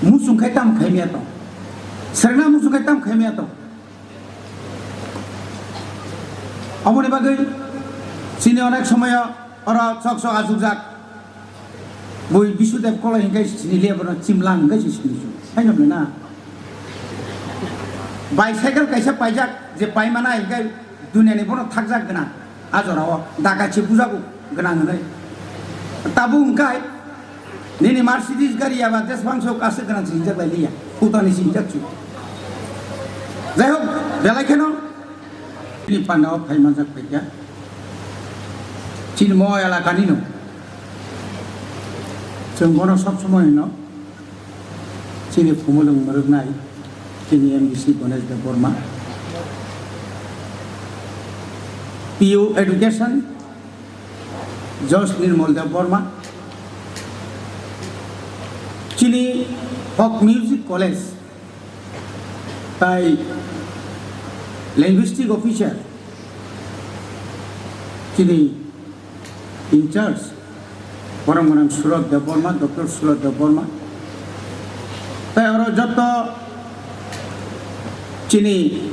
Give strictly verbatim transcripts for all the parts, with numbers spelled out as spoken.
Muchung khai tam khaimya tong. Serna muchung khai tam khaimya tong. Aboni bagwi chini onek somoyo oro chok chok achukjak. Bui Bisudev Koloi hinkai sini liya bono chimlang hinkai si sini su. Haino na. Bicycle kaisa paijak je paimana hinkai duniani bono thakjak gwnang. A jorao dakachi bujago gwnang hinwi. Tabuk hinkai nini Mercedes gari aba jeswang sok aswk gwnang si hinjak lai liya. Putani si hinjak chu. Jai hok, belai kheno ni pandao phai manjak paikha. Chini mo elakani no. Chwng bono sob somoi no. Chini Khumulwng mwrwknai, chini M D C Ganesh Debbarma, P U Education, Josh Nirmal Debbarma, chini Folk Music College, tai Linguistic Officer, chini in charge, borok gwnang Surot Debbarma, Doctor Surot Debbarma. Tai oro joto chini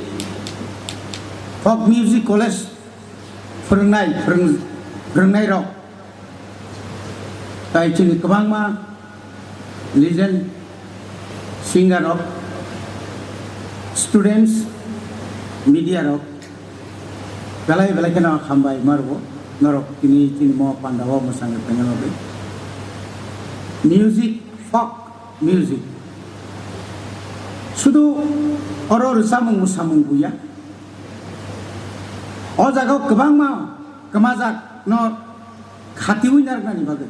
Folk Music College phwrwngnai, phwrwng-, phwrwngnai rok. Tai chini kwbangma legend singer rok, students, media rok, belai belai kheno hambai marbo norok tini chini mo pandao mwsang tongna bagwi. Music, folk music. Sudu oro rwchapmung mwsamung buya. O jaga o kwbangma kwmajak no khatiwi narwknani bagwi.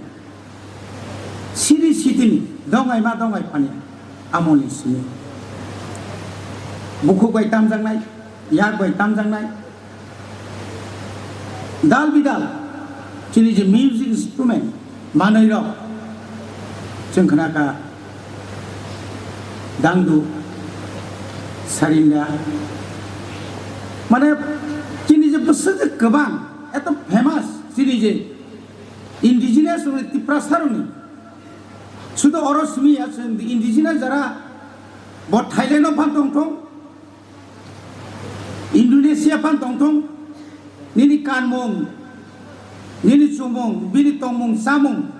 Siri sitini dongai ma dongai phani amoni simi. Bukhuk bai tamjaknai, yak bai tamjaknai. Dal bidal chini je music instrument manwi rok chwng khna kha dangdu, sarinda, mane chini je bwswk je kwbang eto famous chini je indigenous rokni Tiprasa rokni sudu oro simi ya chwng indigenous jara bo Thailand o phan tongthong, Indonesia phan tongthong, nini kanmung, nini chumung, bini tongmung, chamung.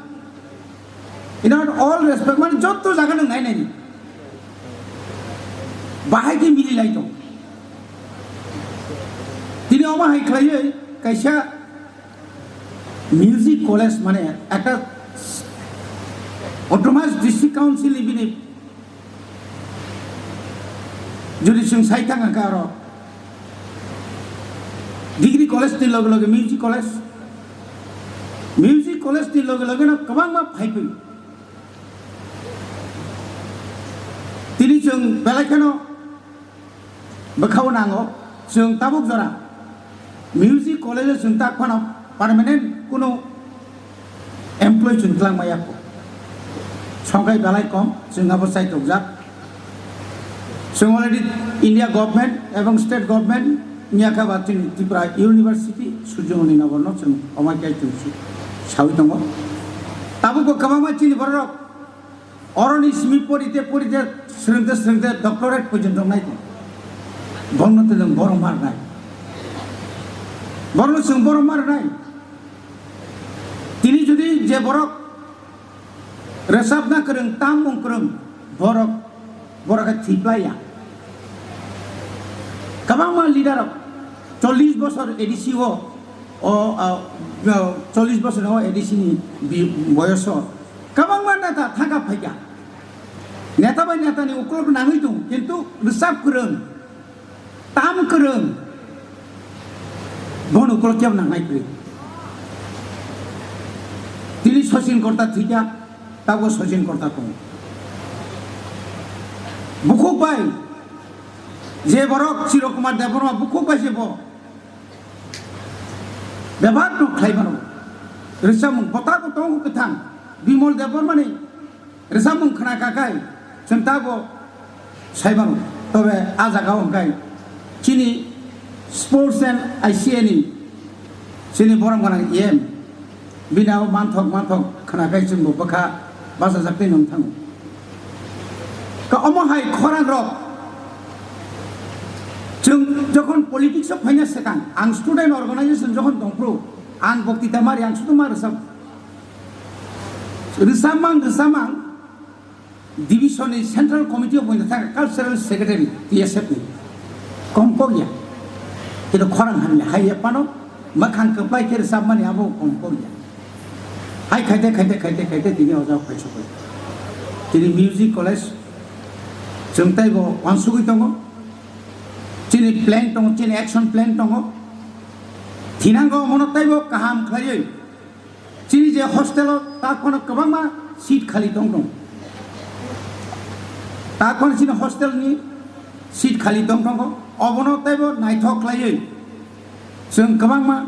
In all respect, mane jotto jaga nwng nai nai. Bahai khe mili lai tong. Tini omo hai khlaiwi kaisa music college mane ekta autonomous district council ni bini Jodi chwng sai thang kha aro degree college ni loge loge music college, music college ni loge loge no kwbangma phaiphai. Tini chwng belai kheno bwkhao nango, chwng tabuk jora music college o chwng tak phano permanent kuno employee chwng twlang maya kho. Songkai belai kom, chwng abo chaitokjak. Chwng already India government ebong state government niya kha ba chwng Tripura University Surjomoni Nagar no chwng omai kai chwng su-, sawi tongo. Tabuk bo kwbangma chini borok oroni simi porite porite swrwngte swrwngte doctorate porjonto nai tong. Bono tong borok mar nai. Bono chwng borok mar nai. Tini jodi je borok rwchapna kwrwng, tammung kwrwng, borok, borok khe thwi plai ya. Kwbangma leader rok chollish bosor A D C o, o, a, o, chollish bosor o A D C ni bi-, boyos o kwbangma neta thangka phaikha. Neta bai neta ni ukulok nangwi tongo, kintu rwchap kwrwng, tam kwrwng, bono ukulok kebo nangnai kwrwi. Tini Sachin Korta thwikha, tabuk Sachin Korta tongo. Bukhuk bai, je borok Chiro Kumar Debbarma bukhuk bai se bo bebak no khlai mano. Rwchapmung bota bo tongo kwthang, Bimal Debbarma ni rwchapmung khna kha khai, chwng tabuk sai mano. Tobe a jaga o hwnkhe chini sports and I C A ni chini borom gwnang E M, bini abo manthok manthok khna khai chwng bo bwkha bachajak twi nung thango. Ka omo hai khorang rok. Chwng jokhon politics o phaina swkang, ang student organization jokhon tongphuru, ang bokti tamari ang sudu ma rwchap. Rwchapmang, rwchapmang, division ni central committee o poina thang cultural secretary T S F ni. Kom kok ya. Kino khorang hamya hai ya pano, makhang kwplai khe rwchapmani abo kom kok ya. Hai khaite, khaite, khaite, khaite, tini o jaga phai sokoi. Tini music college, chwng taibo wansugwi tongo. Chini plan tongo, chini action plan tongo. Thinango omono taibo kaham khlaiwi. Chini je hostel o tak phano kwbangma seat khali tong tongo. Tak phano chini hostel ni seat khali tong tongo. Obono taibo naithok khlaiwi. Chwng kwbangma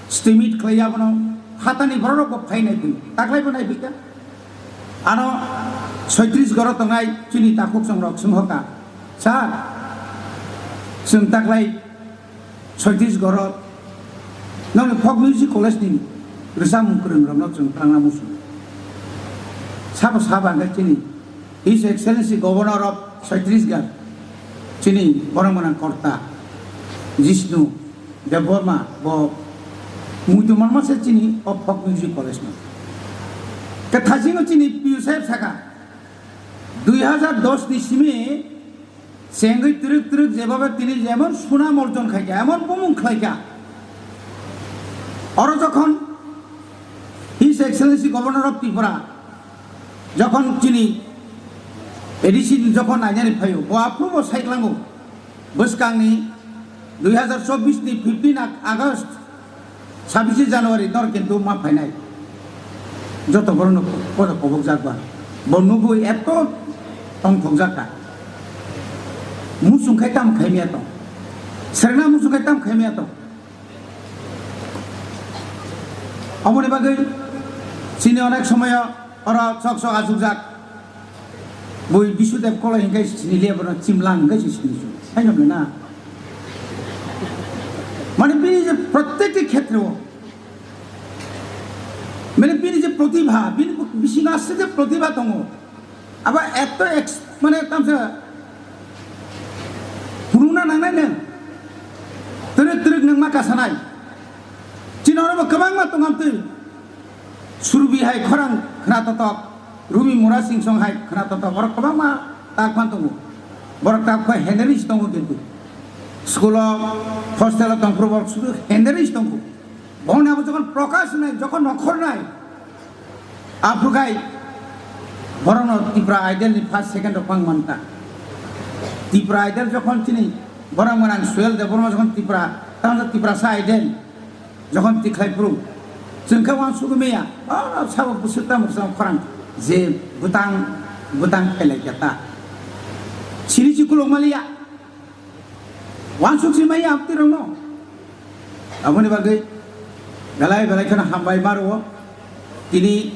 estimate khlai abono, hatani borok rok bo phai nai phai, taklai bo nai phai kha. Ano soitris goro tongnai chini takhuk chong rok swng hoka, "Sir, chwng taklai soitris goro nokni folk music college ni rwchapmung kwrwng rok no chwng tangna muchung." Sabo sabo hwnkhe chini His Excellency Governor of Chhattisgarh, chini borok mwnang korta Jishnu Debbarma, bo muitu manma se chini o folk music college no. Ke thasingo chini P U saheb saka, dui hazar dos ni simi chengwi twrwk twrwk jebhabe tini jemon sunam orjon khaikha, emon bumung khlaikha. Oro jokhon His Excellency Governor of Tripura, jokhon chini A D C ni jokhon nainani phaio, bo aphuru bo saiklango. Bwskangni dui hazar chobbish ni fifteen Ag-, August, sabbish January nor kintu ma phainai. Joto borokno koda kobokjak ba. Bo nugwi eto tongthokjak kha. Muchung khai tam khaimya tong. Serna muchung khai tam khaimya tong. Aboni bagwi chini onek somoyo oro sok sok achukjak. Bui Bisudev Koloi hinkhe sini liya bono chimlang hinkhe se sini su. Hai nokle na. Mane bini je prottekti khetreo, mane bini je protibha, bini bisingo aswk je protibha tongo. Abo eto ex-, mane tamsa phunukna nangnai nwng. Twrwk twrwk nwng ma kasanai. Chini oro bo kwbangma tongam twi. Surbi hai khorang khna totok, Rumi Mura Singh song hai khna totok, borok kwbangma tak phan tongo. Borok tak khe henderis tongo kintu. School o, hostel o tongphuru borok sudu henderis tongo. Bongni abo jokhon prokash nai, jokhon nokhor nai, aphuru khai borokno Tipra Idol ni first, second rok pang manta. Tipra Idol jokhon chini borok mwnang Suel Debbarma jokhon Tipra, tamo Tiprasa Idol, jokhon tikhlai phuru, chwng khe uansugwi maya, o sabo bwswk tamo bwswk khorang je bwtang, bwtang phailai kha ta. Siri si kuluk maliya, uansuk si maya amtwi rokno. Aboni bagwi belai belai kheno hambai ma rwo. Tini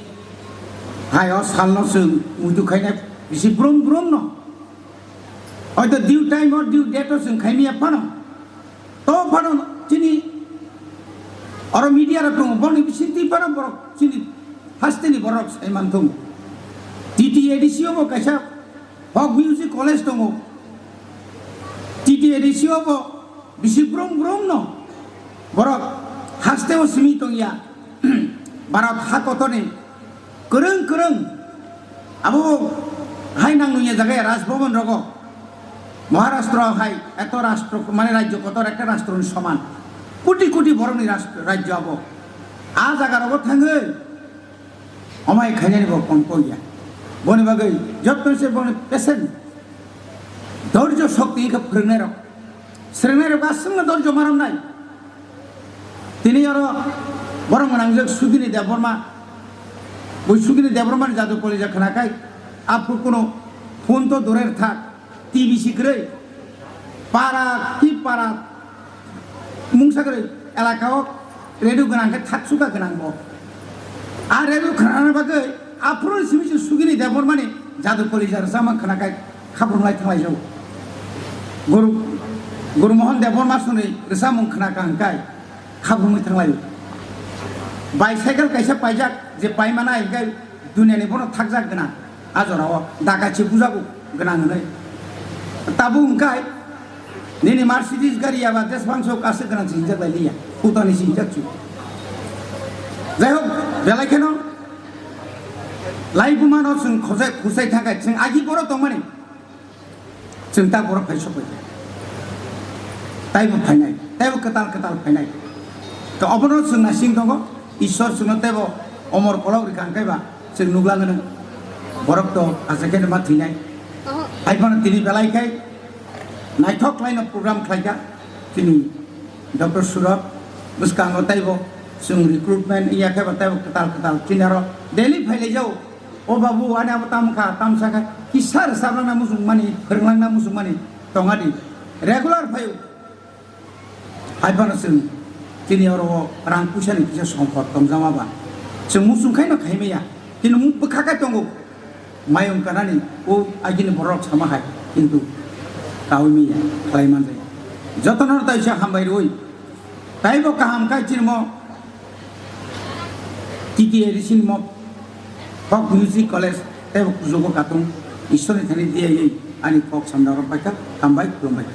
hai o salno chwng muitu khainai bisi brum brum no. Hoito due time o due date o chwng khaimya phano. To phano chini oro media rok tongo, boni bisingtwi phano borok chini hasteni borok sai man tongo. T T A D C o bo kaisa folk music college tongo. T T A D C o bo bisi brum brum no borok haste o simi tongya. Bharat ha kotorni kwrwng kwrwng abo hai nang nungya jaga ya Raj Bhavan rogo. Maharashtra hai eto rashtra mane rajyo kotor ekta rashtra ni soman. Koti koti borok ni rashtra, rajyo abo. A jaga rogo thangwi omai khainani bo kom kok ya. Boni bagwi jotto se boni patient, dhorjo shokti khe phwrwngnairok. Swrwngnairok aswkno dhorjo maramnai. Tini oro borok mwnangjak Sugini Debbarma. Bo Sugini Debbarmani jadu kolija khwnakhai aphuru kuno phone to durer thak, T V si kwrwi. Para ki para mungsa kwrwi elaka o radio gwnang khe thak suka gwnang bo. A radio khwnana bagwi aphuru simi se Sugini Debbarmani jadu kolija rwchapmung khwnakhai khaprwng lai thanglaijak. Guru, Guru Mohan Debbarma soni rwchapmung khwnakha hwnkhe khaprwngwi thanglaio. Bicycle kaisa paijak je paimana hwnkhe duniani bono thakjak gwnang. A jorao dakachi bujago gwnang hwnwi. Tabuk hwnkhe nini Mercedes gari eba jesbangso kasuk gwnang se hinjak lai liya, kutani se hinjak chu. Jai hok, belai kheno laibumano chwng khojai khusai thangkha, chwng agi borok tongmani. Chwng ta borok phai sokphaikha. Taibo phainai, taibo kwtal kwtal phainai. To obono chwng naising tongo, Ishwar chwngno teibo omor kolok rikha hwnkhe ba chwng nuklang hwno. Borok to achaikhe ma thwinai. Haiphano tini belai khai naithok khlaino program khlaikha chini Doctor Surab bwskango teibo chwng recruitment wngya khe ba teibo kwtal kwtal chini aro daily phailaijao. O babu, ani abo tamo kha, tamo sa kha, kisa rwchapnangna muchungmani, phwrwnglangna muchungmani tongadi. Regular phaio. Haiphano chwng chini oro o rang puisani kisa songkot tongjama ba. Chwng muchung khaino khaimaya. Chini mung bwkha khe tongo. Mayung kanani o agini borok sama hai. Kintu kaui miya, khlai manjaya. Jotono taisa hambai rwi. Taibo kaham khai chini mo T T A D C ni mo Folk Music College tei bo kuchugo katung Ishwarni thani diyawi ani kok samna rok paikha, hambai, khulumbai.